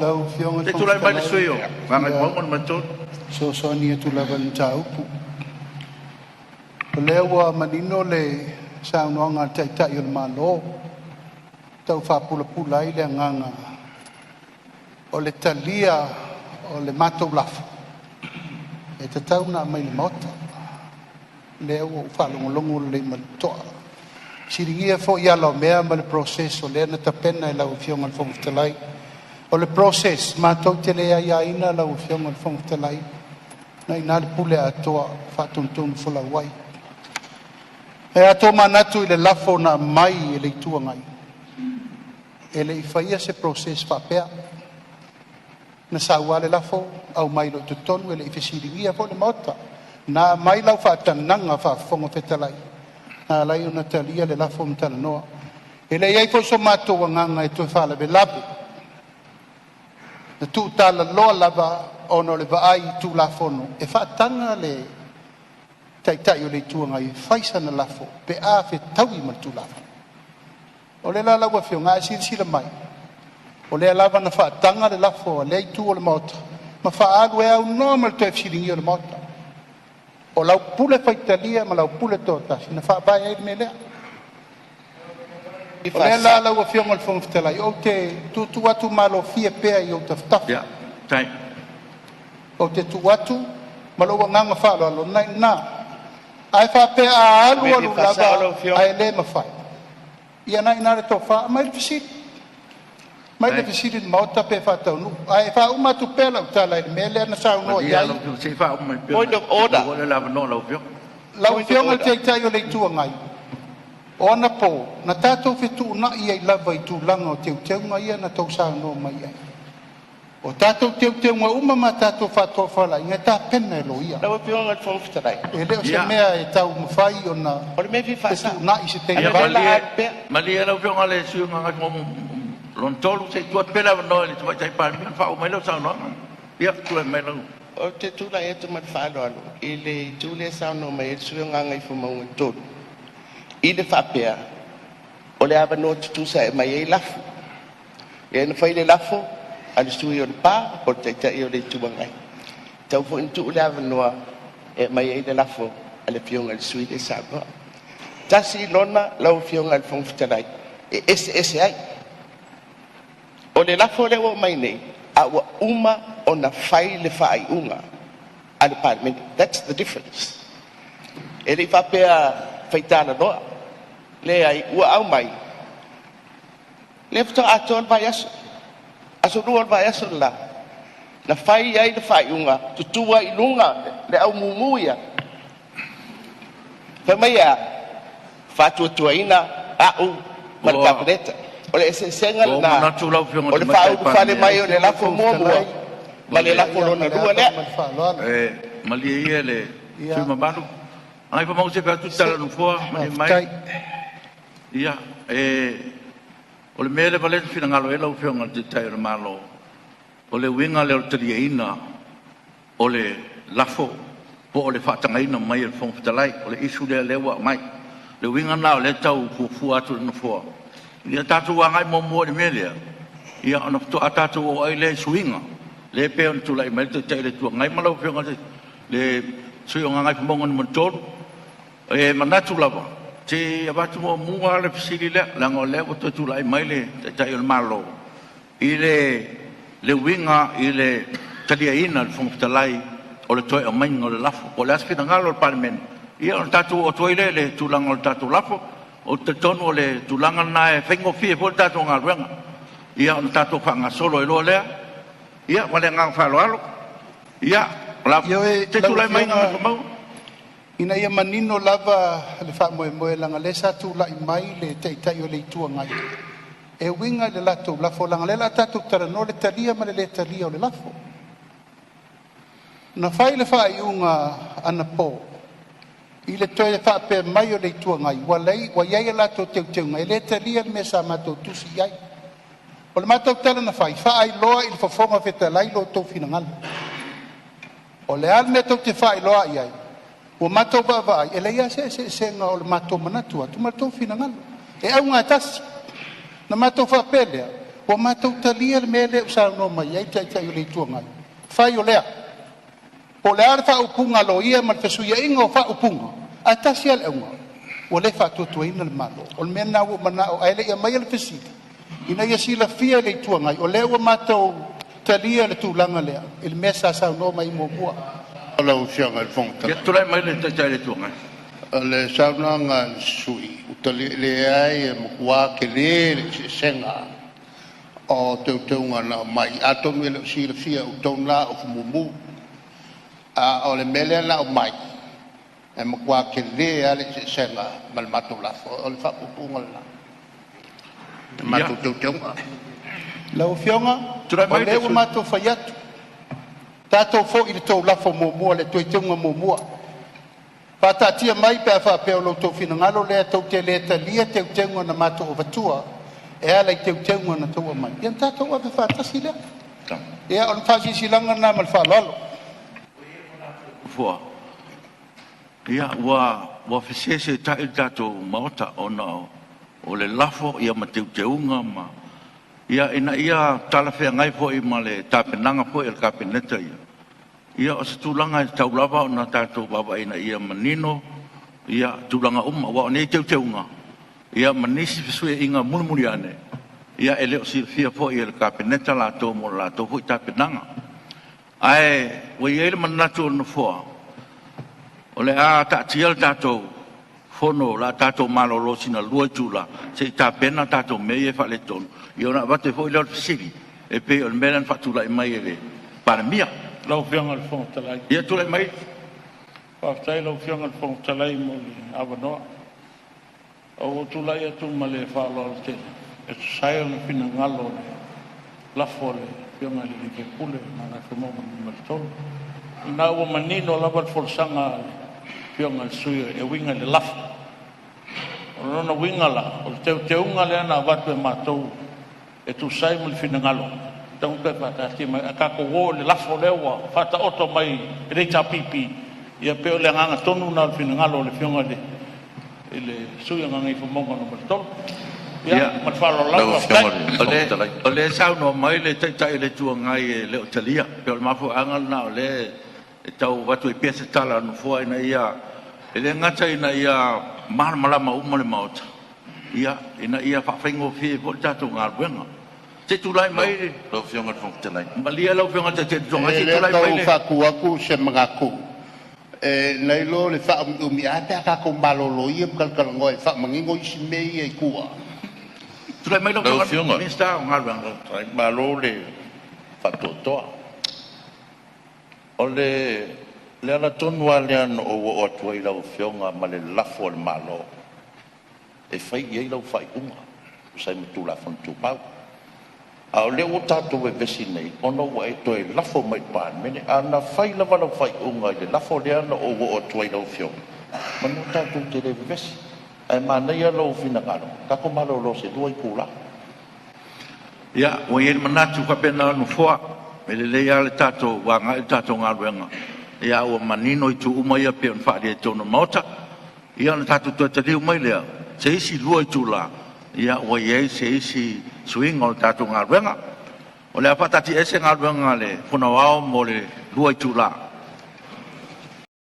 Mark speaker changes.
Speaker 1: Lau Afioga i le
Speaker 2: Se i
Speaker 1: Fofoga
Speaker 2: tulai mai le
Speaker 1: Fetalai
Speaker 2: sui usufono mo Gagaifomauga 3.
Speaker 1: E fesoasoani atu lava i le mataupu. O lea ua manino le saunoaga a le Taitai o le Malo, e tau faapulapula ai le agaga o le talia o le matou lafo, e tatau ona aumai i le Maota. O lea ua ou faalogologo lelei ma le totoa, fesiligia foi ala o mea ma le process o lea na tapena e lau Afioga i le Fofoga Fetalai. O le process matou te le aiaina lau Afioga i le Fofoga Fetalai, o lena e i ina le pule atoa i le faatonutonufolau ai. Ae a tomanatu i le lafo na aumai e le Itu Agai, e le i faia se process faapea, na sau lava le lafo aumai loa i totonu, e le i fesiligia foi le Maota. Na aumai lau faatagaga faa-Fofoga Fetalai na ala ai ona talia le lafo ma talanoa. E le i i ai foi so matou agaga e toe faalavelave, na tuutalaloa lava ona o le vaai i Tulafono e faataga le Taitai o le Itu Agai e fai sana lafo pe a fetaui ma le Tulafono. O lea la lau Afioga a e silasila mai, o lea lava na faataga le lafo a lea Itu o le Maota ma faaalu e aunoa ma le toe fesiligia o le Maota. O lau pule faitalia ma lau pule toatasi na faavae ai le mea lea. O lea la lau Afioga i le Fofoga Fetalai, ou te tuutuu atu malofie pea i ou tafatafa.
Speaker 2: Faafetai.
Speaker 1: Ou te tuu atu ma lou agaga faaaloalo, o lena e i ina. Ae faapea a
Speaker 3: O le
Speaker 1: alu
Speaker 3: mea e
Speaker 1: alu
Speaker 3: fia faasao
Speaker 1: lava
Speaker 3: lau Afioga.
Speaker 1: ae le mafai, ia o lena e i ina le tofa, aumai le fesili, aumai le
Speaker 2: Faafetai.
Speaker 1: fesili i le Maota pe faataunuu. Ae faauma atu pea lau tala i le mea lea na saunoa i
Speaker 2: Malie
Speaker 1: ai
Speaker 2: lau Afioga se i faauma mai pea
Speaker 3: Point
Speaker 2: ona
Speaker 3: of order.
Speaker 2: maua lea o le avanoa o lau Afioga.
Speaker 1: Lau
Speaker 3: Point of
Speaker 1: Afioga i le
Speaker 3: order.
Speaker 1: Taitai o le Itu Agai, o anapo na tatou fetuunai ai lava i tulaga o teuteuga ia na outou saunoa mai ai. O tatou teuteuga uma ma tatou faatofalaiga e tapena e loia.
Speaker 3: Lau Afioga i le Fofoga Fetalai,
Speaker 1: E le o se
Speaker 2: Ia,
Speaker 1: mea e taumafai ona
Speaker 3: o le mea e fia faasao,
Speaker 1: fetuunai se taimi
Speaker 3: leaga
Speaker 2: ia
Speaker 3: o lea o le a
Speaker 2: malie,
Speaker 3: alu pea.
Speaker 2: malie lau Afioga i le sui usufono mo Gagaifomauga 3, se i tuu atu pea le avanoa i le Tamaitai Palemia ona faauma mai lea o le saunoaga. Ia, tulai mai lau.
Speaker 3: Ou te tulai atu ma le faaaloalo i le itu lea e saunoa mai ai le sui usufono mo Gagaifomauga 3, i le faapea o le avanoa tutusa e aumai ai lafo. Lea na fai le lafo a le sui usufono o Lepa po o le Taitai o le Itu Agai, e tatau foi ona tuu le avanoa e aumai ai le lafo a le Afioga i le sui usufono lea e saunoa. Tasi lona lau Afioga i le Fofoga Fetalai e eseese ai. O le lafo lea ua aumai nei, a ua uma ona fai le faaiuga a le Palemene. That's the difference. E le i faapea faitalaloa, leai ua aumai lea faatoa atoa le vaiaso, aso 2 o le vaiaso le la na fai ai le faaiuga, tutu ai i luga le au mumu ia, fai mai e a? Faatuatuaina au ma le
Speaker 2: Ua
Speaker 3: Kapeneta. O le eseesega
Speaker 2: ou
Speaker 3: lena
Speaker 2: manatu lau Afioga i
Speaker 3: o
Speaker 2: le
Speaker 3: le
Speaker 2: Tamaitai
Speaker 3: faaulufale
Speaker 2: Palemia,
Speaker 3: mai
Speaker 1: Lau
Speaker 3: o le
Speaker 1: Afioga i le
Speaker 3: lafo
Speaker 1: Fofoga
Speaker 3: muamua
Speaker 1: Fetalai,
Speaker 3: ma le
Speaker 2: malie,
Speaker 3: lafo
Speaker 1: ia ma
Speaker 3: lona
Speaker 1: le
Speaker 3: lua
Speaker 1: ava
Speaker 3: lea.
Speaker 1: ma le faaaloalo.
Speaker 2: malie ia le sui
Speaker 1: Ia,
Speaker 2: usufono mamalu. Gagaifomauga, se i fai atu le
Speaker 1: se
Speaker 2: tala a le Nofoa. Malie mai.
Speaker 1: faafetai.
Speaker 2: Ia, o le mea lea e avane finagalo i ai lau Afioga i le Taitai o le Malo, o le uiga lea o le taliaina o le lafo po o le faatagaina mai e le Fofoga Fetalai. O le issue lea o lea ua aumai. O le uiga lena o lea e tau fuafua atu e le Nofoa, ia tatou agai muamua i le mea lea, ona faatoa tatou oo ai lea i suiga lea e pei ona tulai mai ai le Taitai o le Itu Agai ma lau Afioga i le sui usufono mo Gagaifomauga 3. E manatu lava se i avatu muamua lava le fesili lea, leaga o lea ua toe tulai mai le Taitai o le Malo i le uiga i le taliaina e le Fofoga Fetalai o le toe aumaiga o le lafo. Po o le a se finagalo o le Palemene, ia ona tatou oo atu ai lea i le tulaga o le tatou lafo. Ou te talitonu o le tulaga lena e faigofie ai foi le tatou galuega, ia ona tatou faagasolo ai loa lea. Ia ma le agaga faaaloalo. Ia,
Speaker 1: Ioe,
Speaker 2: se i
Speaker 1: lau
Speaker 2: tulai mai
Speaker 1: Afioga,
Speaker 2: Gagaifomauga.
Speaker 1: ina ia manino lava le faamoemoe, leaga o lea sa tulai mai le Taitai o le Itu Agai e uiga i le latou lafo, leaga o lea o le a tatou talanoa le talia ma le lē talia o le lafo. Na fai le faaiuga anapo i le toe faapea mai o le Itu Agai ua leai, ua i ai a latou teuteuga e le talia le mea sa matou tusi i ai. O le matou tala na fai, faailoa i le Fofoga Fetalai lo outou finagalo. O le a le mea tou te faailoa i ai? Ua matou vaavaai e leai lava se eseesega o le matou manatu atu ma le tou finagalo, e auga lava e tasi. Na matou faapea lea, Ua matou talia le mea lea ua saunoa mai ai le Taitai o le Itu Agai, fai o lea. Po o le a le faaupuga a loia ma le fesuiaiga o faaupuga, ae tasi lava le auga, ua le faatuatuaina le Malo. O le mea lena ua ou manao, ae le i aumaia le fesili, ina ia silafia e le Itu Agai, o lea ua matou talia le tulaga lea i le mea sa saunoa mai ai muamua.
Speaker 4: Lau Afioga i le Fofoga
Speaker 2: Ia
Speaker 4: Fetalai,
Speaker 2: tulai mai le Taitai o le Itu Agai.
Speaker 4: O le saunoaga a le sui usufono, e leai e matua tele le eseesega o teuteuga na aumai, atonu e le o silafia e outou na upu mumu. A o le mea lea na aumai, e matua tele lava le eseesega ma le matou lafo. O le faapuupuuga lena o le matou teuteuga.
Speaker 1: Lau Afioga,
Speaker 2: Tulai
Speaker 1: o
Speaker 2: mai
Speaker 1: lea
Speaker 2: le
Speaker 1: ua
Speaker 2: sui
Speaker 1: matou fai atu, tatou foi i le tou lafo muamua, le teuteuga muamua. Faataatia mai pe a faapea o lo outou finagalo lea tou te le talia teuteuga na matou avatua e ala i teuteuga na outou aumai, ia ona tatou ave faatasi lea. Ia o le faasilasilaga lena ma le faaaloalo.
Speaker 2: Usufono. Ia, ua feseseeta'i le tatou Maota ona o le lafo ma teuteuga ma… Ina ia talafeagai foi ma le tapenaga foi a le Kapeneta ia, o se tulaga e tatau lava ona tatou vaavaai ina ia manino tulaga uma, aua o nei teuteuga ma nisi fesuiaiga mulimuli ane, e le o silafia foi e le Kapeneta latou mo le latou foi tapenaga. Ae ua i ai le manatu o le Nofoa, o le a taatia le tatou Fono o le a tatou malolo sina 2 itula se i tapena a tatou mea ia e faaletonu, ona avatu ai foi lea o le fesili e pei o le mea lea na faatulai mai e le Palemia.
Speaker 5: Lau Afioga i le Fofoga Fetalai.
Speaker 2: Ia tulai mai.
Speaker 5: Faafetai i lau Afioga i le Fofoga Fetalai mo le avanoa. Ae ua ou tulai atu ma le faaaloalo tele e tusa ai o le finagalo o le lafo a le Afioga i le sui usufono mo Gagaifomauga 3. O lena ua manino lava le folasaga a le Afioga i le sui usufono e uiga i le lafo. O lona uiga la, o le teuteuga lea na avatu e matou e tusa ai ma le finagalo, e tatau ona toe faataatia mai. Ae tatou o i le lafo lea ua faataoto mai e le HRPP, ia pei o le agaga tonu lena o le finagalo o le Afioga i le sui usufono mo Gagaifomauga 3. Ia ma le faaaloalo lava, faafetai.
Speaker 2: O lea e saunoa mai le Taitai o le Itu Agai e le o talia. E pei o le mafuaaga lena o lea e tau avatu ai pea se tala a le Nofoa ina ia… e le gata ina ia malamalama uma le Maota, ina ia faafaigofie ai foi le tatou galuega. Se i tulai mai le…
Speaker 6: Lau Afioga i le Fofoga Fetalai.
Speaker 2: Malie lau Afioga i le Taitai o le Itu Agai se
Speaker 4: E
Speaker 2: i
Speaker 4: le
Speaker 2: tulai mai
Speaker 4: tau
Speaker 2: le…
Speaker 4: faatu atu se manatu, nai lo le faaumiumi, ae a pe a tatou malolo ia ma talatalanoa e faamanino isi mea ia i tua.
Speaker 2: Tulai mai lau
Speaker 6: Lau
Speaker 2: Afioga i le
Speaker 6: Afioga,
Speaker 2: Minisita o Galuega.
Speaker 6: malo le faatoatoa. O le ala tonu lava lea na ou oo atu ai i lau Afioga ma le lafo a le Malo e fai i ai lau faaiuga e tusa ai ma Tulafono Tumau. A o lea ua tatou vevesi nei ona ua e toe lafo mai i le Palemene. A na fai lava lau faaiuga i le lafo lea na ou oo atu ai i lau Afioga, semeamanu tatou te le vevesi. Ae manaia lou finagalo, tatou malolo i se 2 itula.
Speaker 2: Ia, ua i ai le manatu faapena o le Nofoa, e lelei lava le tatou agai i le tatou galuega, a ua manino itu uma ia pei ona faaalia i totonu o le Maota. Ia ona tatou toe taliu mai lea i se isi 2 itula, ua i ai se isi suiga o le tatou galuega. O le a faataatiaese Galuega a le Fono Aoao mo le 2 itula.